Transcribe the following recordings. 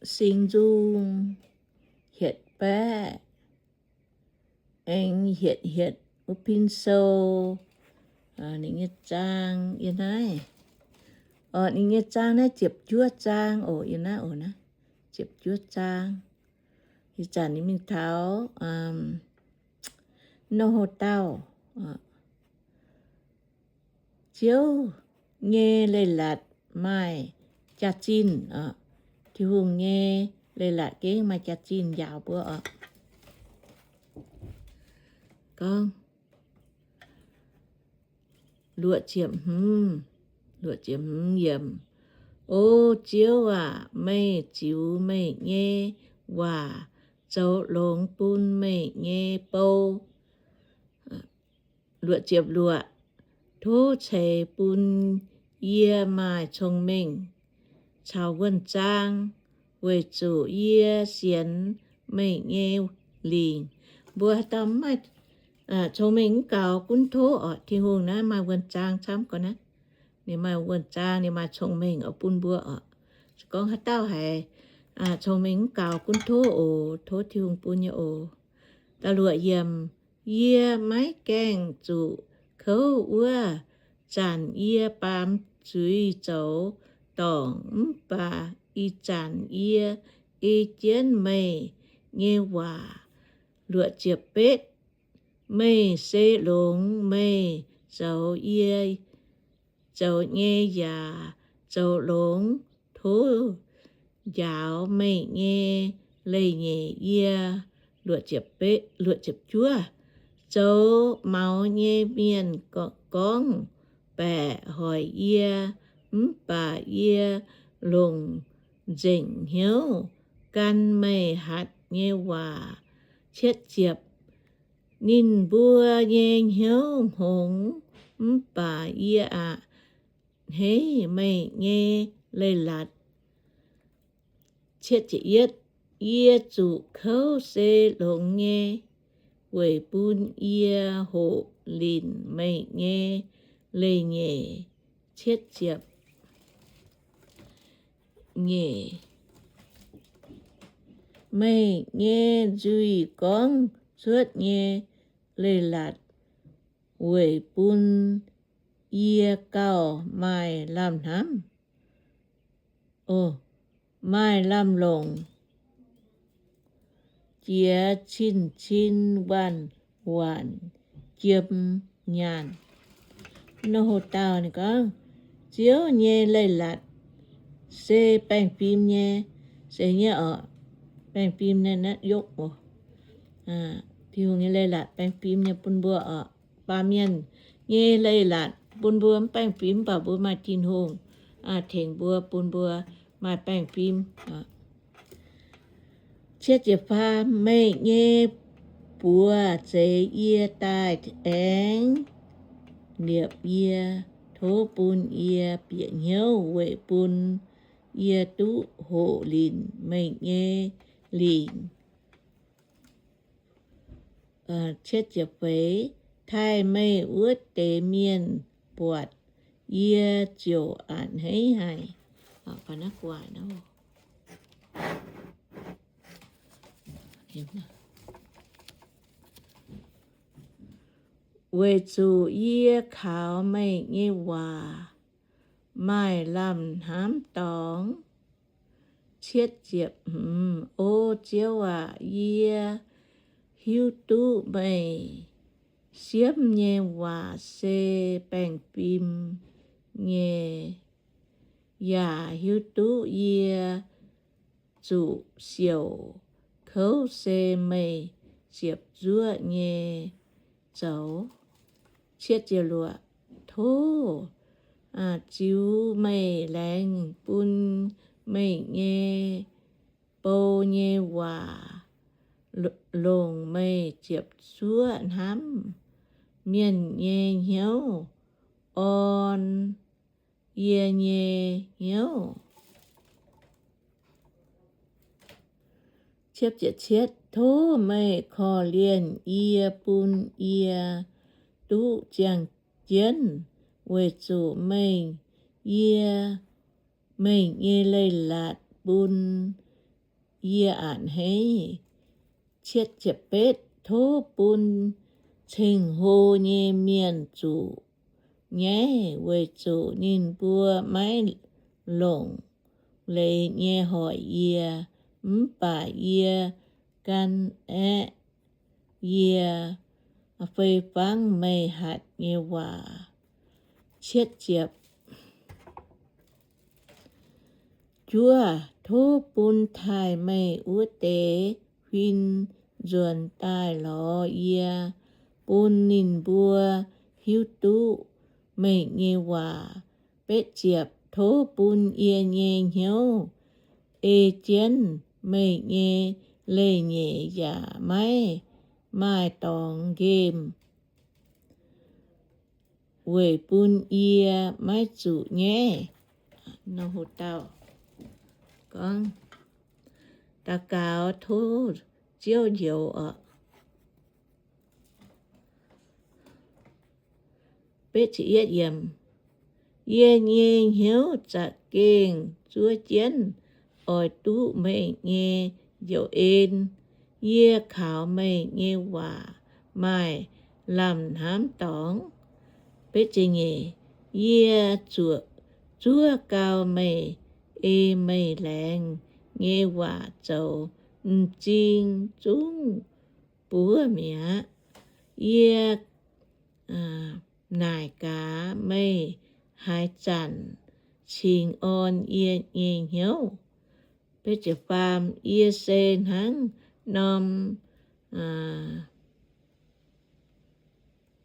singx nzung hietc baeqv, aengx hietc hietc wuov pin sou, ninh nyei zaang yiem naaiv. Ninh nyei zaang naaiv ziepc juov zaang oc, yiem naaiv oc, naaiv ziepc juov zaang. Ih zanc ninh mingh taux Nouh Houh Dauh. Ziouv nyei leiz-latc maaih jaax-zinh oc. Tin-Hungh nyei leiz-latc gengh maaih jaax-zinh njaaux mbuo oc. Gorngv luoqc ziepc hmz, luoqc ziepc hmz yiemc. O Ziouv aac, meih ziux meih nyei waac zoux longx bun meih nyei bou. Luoqc ziepc luoqc. Tov ceix bun yie maaih cong-mengh caux wuonh zaang, weic zuqc yie sienx meih nyei lingc. Mbuo haaix dauh mv maaih cong-mengh mv gaux, gunv tov oc. Tin-Hungh naaiv maaih wuonh zaang camv gau naaiv. Ninh maaih wuonh zaang, ninh maaih cong-mengh oix bun mbuo oc. Se gorngv haaix dauh haiz cong-mengh mv gaux, gunv tov oc. Tov Tin-Hungh bun nyei oc. Da'luoqc yiemc. Yie maiv gaengh zuqc kouv wuov zanc yie baamz zuiz zoux dorngc, mv baac ih zanc yie ei jienv meih nyei waac. Luoqc ziepc betv. Meih se longx meih zoux yie zoux nyei yaac zoux longx. Tov njaaux meih nyei leiz-nyeic yie. Luoqc ziepc juov. Zoux maux nyei mienh gorngv baeqc hoic yie, mv baac yie longc nzengc hnyouv gan meih hatc nyei waac. Cietv ziepc. Ninh mbuo nyei hnyouv hngongx, mv baac yie a'hneiv meih nyei leiz-latc. Yie zuqc kouv se longx nyei, weic bun yie hoqc linc meih nyei leiz-nyeic. Cietv ziepc nyeic. Meih nyei nzuih gorngv cuotv nyei leiz-latc weic bun yie gauh maaih lamh hnamv, maaih lamh longc, jiex cin-cin waanc-waanc jiem nyaanh. Nor hoc dauh ninh gorngv, Ziouv nyei leiz-latc se baengh fim nyei, se nyei oc, baengh fim nyei naaiv yopv oc. Tin-Hungh nyei leiz-latc baengh fim nyei bun mbuo oc. Baamh mienh nyei leiz-latc bun mbuo mv baengh fim, mv baac mbuo maaih Tin-Hungh tengx mbuo, bun mbuo maaih baengh fim. Cietv ziepc faam. Meih nyei buoz zeix yie daaih aengx liepc yie. Tov bun yie bieqc hnyouv weic bun yie duqv hoqc linc meih nyei lingc. Taaih meih wuov deix mienh buatc, yie ziouc a'hneiv haic. Weic zuqc yie kaux meih nyei waac maaih lamh hnamv dorngx. O Ziouv aac, yie hiuv duqv meih siemv nyei waac se baengh fim nyei, yaac hiuv duqv yie zuqc siouc kouv se meih ziepc zuoqv nyei zoux. Tov ziux meih laengz bun meih nyei bou nyei waac longc meih ziepc zuoqv hnamv mienh nyei hnyouv, orn yie nyei hnyouv. Tov meih korv-lienh yie, bun yie duqv ziangh jienv, weic zuqc meih, yie, meih nyei leiz-latc bun yie a'hneiv. Cietv ziepc betv, tov bun ceng-hlo nyei mienh zuqc nyaiv, weic zuqc ninh mbuo maiv longc leiz nyei hoic yie, mv baac yie gan aeqv, yie fei fangv meih hatc nyei waac. Cietv ziepc juov, tov bun taaih meih wuov deix huin nzuonx daaih lorz yie, bun ninh mbuo hiuv duqv meih nyei waac. Betv ziepc, tov bun yie nyei hnyouv ei jienv meih nyei leiz-nyeic yaac maiv maaih dorngx nqemh, weic bun yie maiv zuqc nyaiv. Nor hu dauh gorngv, daux gaux tov Ziouv njoux oc. Yie nyei hnyouv za'gengh zuov jienv oix duqv meih nyei njoux en. Yie kaux meih nyei waac maaih lamh hnamv dorngx. Yie zuov gau meih ei meih laengz nyei waac zoux m'zing zungv buov mi'aqv. Yie naaic gaax meih haaix zanc cingx orn yie nyei hnyouv. Yie se hnangv norm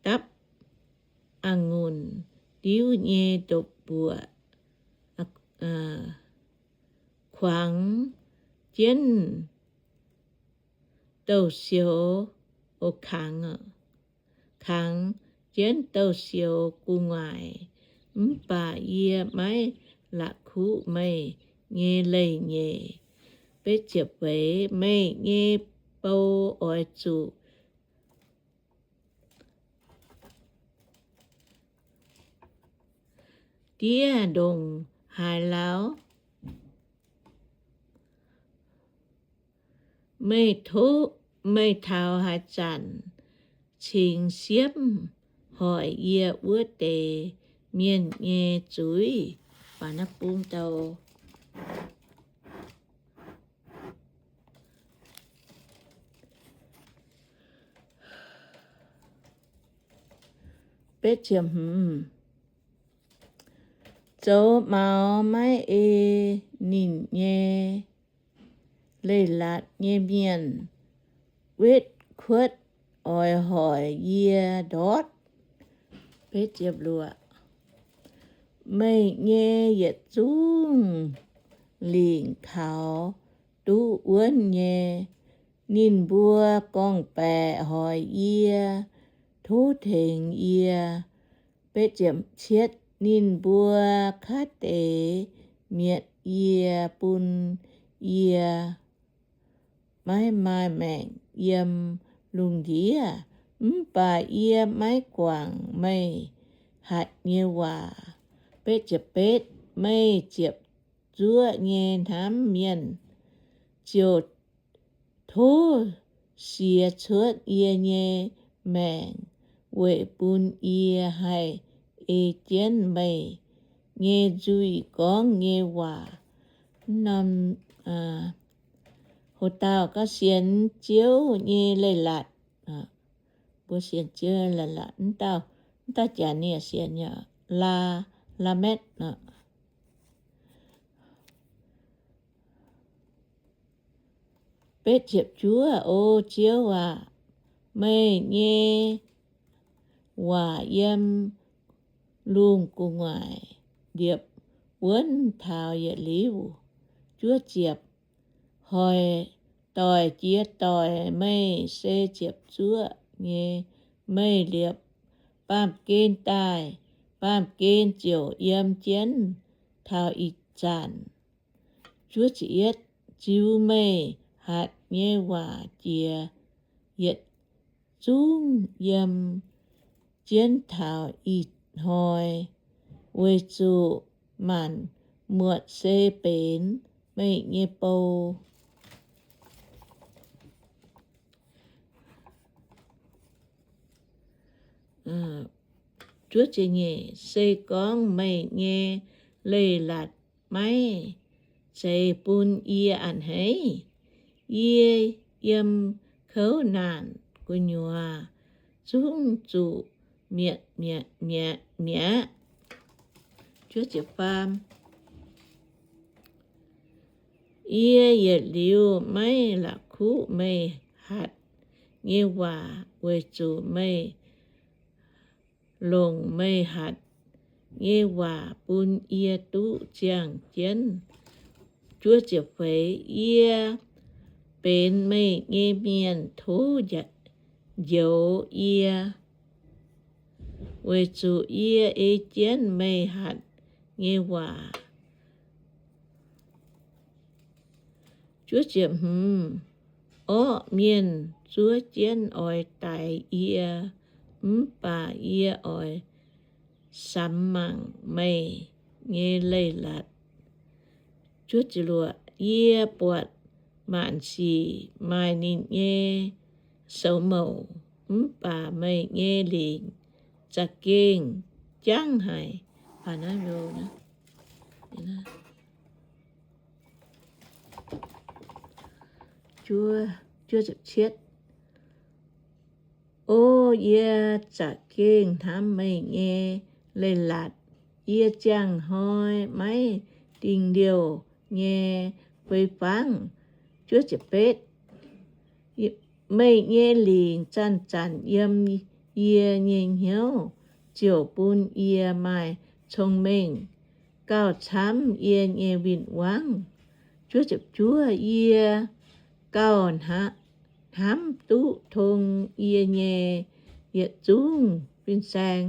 dapv a'ngunc diuv nyei ndopv-mbuoqc, kuangx jienv douh sioux, kangx jienv douh sioux gu'nguaaic, mv baac yie maiv la'kuqv meih nyei leiz-nyeic. Meih nyei bou oix zuqc diev ndongc haaix lauh? Meih taux haaix zanc cingx siemv hoic yie wuov deix mienh nyei zuiz? Zoux maux maiv ei ninh nyei leiz-latc nyei mienh, wetv kuotv oix hoic yie ndortv. Meih nyei yietc zungv lingc kaux duqv wuonv nyei. Ninh mbuo gorngv-baeqc hoic yie, tov tengx yie. Ninh mbuo kaav deix mietc yie, bun yie maiv maaih maengc yiem lungh ndiev, mv baac yie maiv guangc meih hatc nyei waac. Meih ziepc zuoqv nyei hnamv mienh ziouc tov siex cuotv yie nyei maengc, weic bun yie haih ei jienv meih nyei nzuih gorngv nyei waac. Ho dauh gorngv sienx Ziouv nyei leiz-latc. Mbuo sienx Ziouv leiz-latc, mv dauh jaax nie sienx, Laa, Laametv. O Ziouv aac, meih nyei waac yiem lungh gu'nguaaic ndiepv wuonv taux yietc liuz. Juov ziepc, hoic doic jiex doic meih se ziepc zuoqv nyei. Meih liepc baamh gen daaih, baamh gen ziouc yiem jienv taux ih zanc. Juov ziepc yietv, ziux meih hatc nyei waac jiex yietc zungv yiem jienv taux ih hnoi, weic zuqc maanc muotc se benx meih nyei bou. Se gorngv meih nyei leiz-latc maiv zeiz bun yie a'hneiv, yie yiem kouv naanc gu'nyuoz zungv zuqc mietc mi'aqv. Yie yietc liuz maiv la'kuqv meih hatc nyei waac, weic zuqc meih longc meih hatc nyei waac bun yie duqv ziangh jienv. Yie benx meih nyei mienh, tov njoux yie, weic zuqc yie ei jienv meih hatc nyei waac. Orqv mienh zuov jienv oix daix yie, mv baac yie oix samx mangc meih nyei leiz-latc. Yie buatc maanc sic maaih ninh nyei soux mouc, mv baac meih nyei lingc za'gengh jangv haic. O yie, za'gengh hnamv meih nyei leiz-latc. Yie ziangh hnoi maiv dingh liouh nyei fei fangv. Meih nyei lingc zanc-zanc yiem yie nyei hnyouv, ziouc bun yie maaih cong-mengh gauh camv yie nyei win-wangv. Yie gauh hnamv duqv tong yie nyei yietc zungv fin-saeng,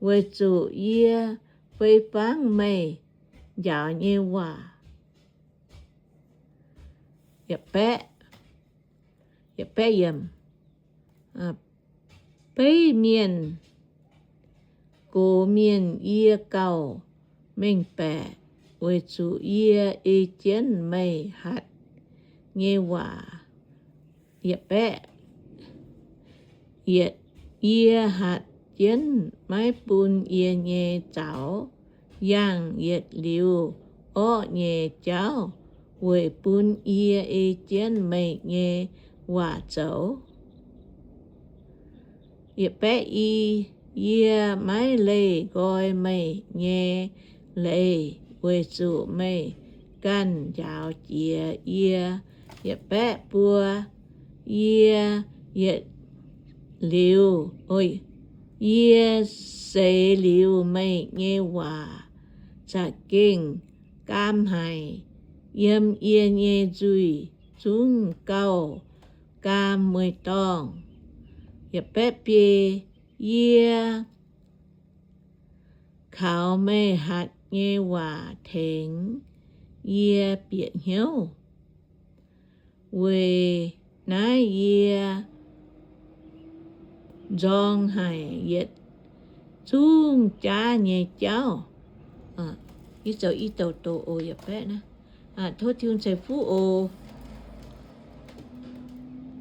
weic zuqc yie fei fangv meih njaaux nyei waac. Beiv mienh gox mienh yie gauh mengh baeqc, weic zuqc yie ei jienv meih hatc nyei waac. Yie hatc jienv maiv bun yie nyei zaux yangh yietc liuz orqv nyei jauv, weic bun yie ei jienv meih nyei waac zoux. Yie maiv leih nqoi meih nyei leiz, weic zuqc meih ganh njaaux jiex yie. Yietc baeqv buo, yie yietc liuz, yie seix liuz meih nyei waac za'gengh gaam haic. Yiem yie nyei nzuih zungv gauh gaam mueiz-dorngh. Yie kaux meih hatc nyei waac tengx yie bieqc hnyouv. Weic naaiv yie nzorng haic yietc zungv jaav nyei jauv. Tov Tin-Hungh ceix fuqv oc.